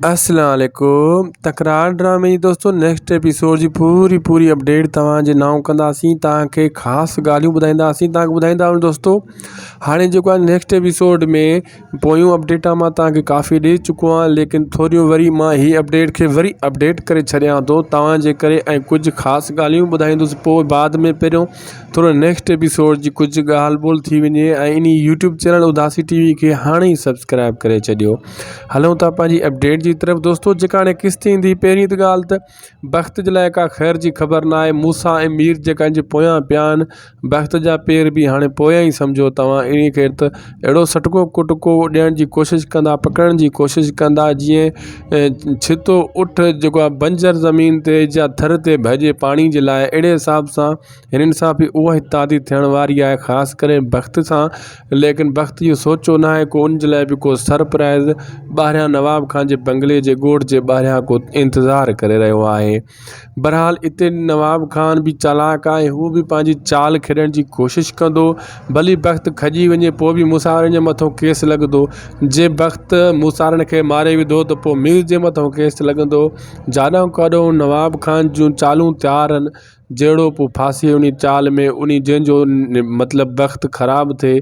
اسلام عليڪم تڪرار ڊرامي جي دوستو نيڪسٽ ايپيسوڊ جي پوري پوري اپڊيٽ توهان جي نائون ڪنداسين توهان کي خاص ڳالهيون ٻڌائينداسين توهان کي ٻڌائيندا آهيون دوستو هاڻي جيڪو آهي نيڪسٽ ايپيسوڊ ۾ پويون اپڊيٽ مان توهان کي ڪافي ڏئي چڪو آهيان ليڪن ٿوريون وري مان هي اپڊيٽ کي وري اپڊيٽ ڪري ڇڏيان ٿو توهان جي ڪري ۽ ڪجهه خاص ڳالهيون ٻڌائيندس پوء بعد ۾ پهريون ٿورو نيڪسٽ ايپيسوڊ جي ڪجهه ڳالهه ٻولهه ٿي وڃي ۽ انهي يوٽيوب چينل اداسي ٽي وي کي هاڻي ئي سبسڪرائب ڪري ڇڏيو هلون ٿا پنهنجي اپڊيٽ جي طرف دوستو جيڪا هاڻي قسط ايندي پهرين ته ڳالهه ته بخت جي لاء ڪا خير جي خبر نه آهي موسيٰ ۽ مير جيڪا ان جي پويان پيا آهن بخت جا پير به هاڻي پويان ئي سمجهو توهان انهي کي ته اهڙو سٽڪو ڪٽڪو ڏيڻ جي ڪوشش ڪندا پڪڙڻ جي ڪوشش ڪندا جيئن ڇتو اٺ جيڪو آهي بنجر زمين تي يا ٿر تي ڀڄي پاڻي جي لاء اهڙي حساب سان هنن سان به اها ئي تعدي ٿيڻ واري آهي خاص ڪري بخت سان ليڪن بخت اهو سوچيو نه آهي ڪو ان جي لاء به ڪو سرپرائز ٻاهريان نواب خان جي بنگلي جي ڳوٺ جي ٻاهريان ڪو انتظار ڪري رهيو آهي بهرحال اتي نواب خان به چالاڪ آهي هو به پنهنجي چال کيڏڻ جي ڪوشش ڪندو ڀلي بخت کڄي وڃي پوء به موسارن جي مٿو ڪيس لڳندو جي بخت موسارن کي ماري وڌو ته پوء مير جي مٿو ڪيس لڳندو جاڏانهن ڪاڏانهن نواب خان جون چالون تيار آهن جهڙو پوء ڦاسي انهي چال ۾ انهي جنهن جو مطلب بخت خراب ٿئي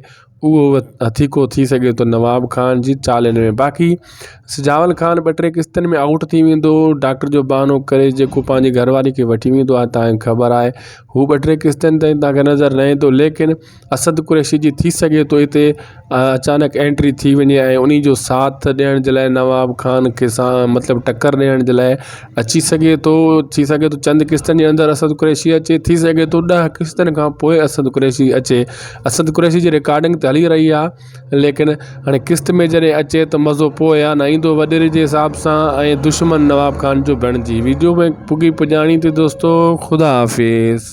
اهو هٿيڪو ٿي سگهي ٿو نواب خان جي چالن ۾ باقي سجاول خان ٻه ٽي قسطن ۾ آئوٽ ٿي ويندو ڊاڪٽر جو بهانو ڪري جيڪو پنهنجي گهر واري کي وٺي ويندو آهي تنهن کي خبر آهي هو ٻه ٽي قسطن تائين توهان کي نظر نه ايندو ليڪن اسد قريشي جي ٿي سگهي ٿو اتي اچانڪ انٽري ٿي وڃي ۽ انهي جو ساٿ ڏيڻ جي لاء نواب خان کي سان مطلب ٽڪر ڏيڻ جي لاء اچي سگهي ٿو ٿي سگهي ٿو چند قسطن جي اندر اسد قريشي اچي ٿي سگهي ٿو ڏهه قسطن کان پوء اسد قريشي اچي اسد قريشي جي رڪارڊنگ ته هلي رهي آهي ليڪن هاڻي قسط ۾ جڏهن اچي ته مزو پوء آ نه ايندو وڏيري جي حساب سان ۽ دشمن نواب خان جو بڻجي ويڊيو ۾ پڳي پڄاڻي تي دوستو خدا حافظ.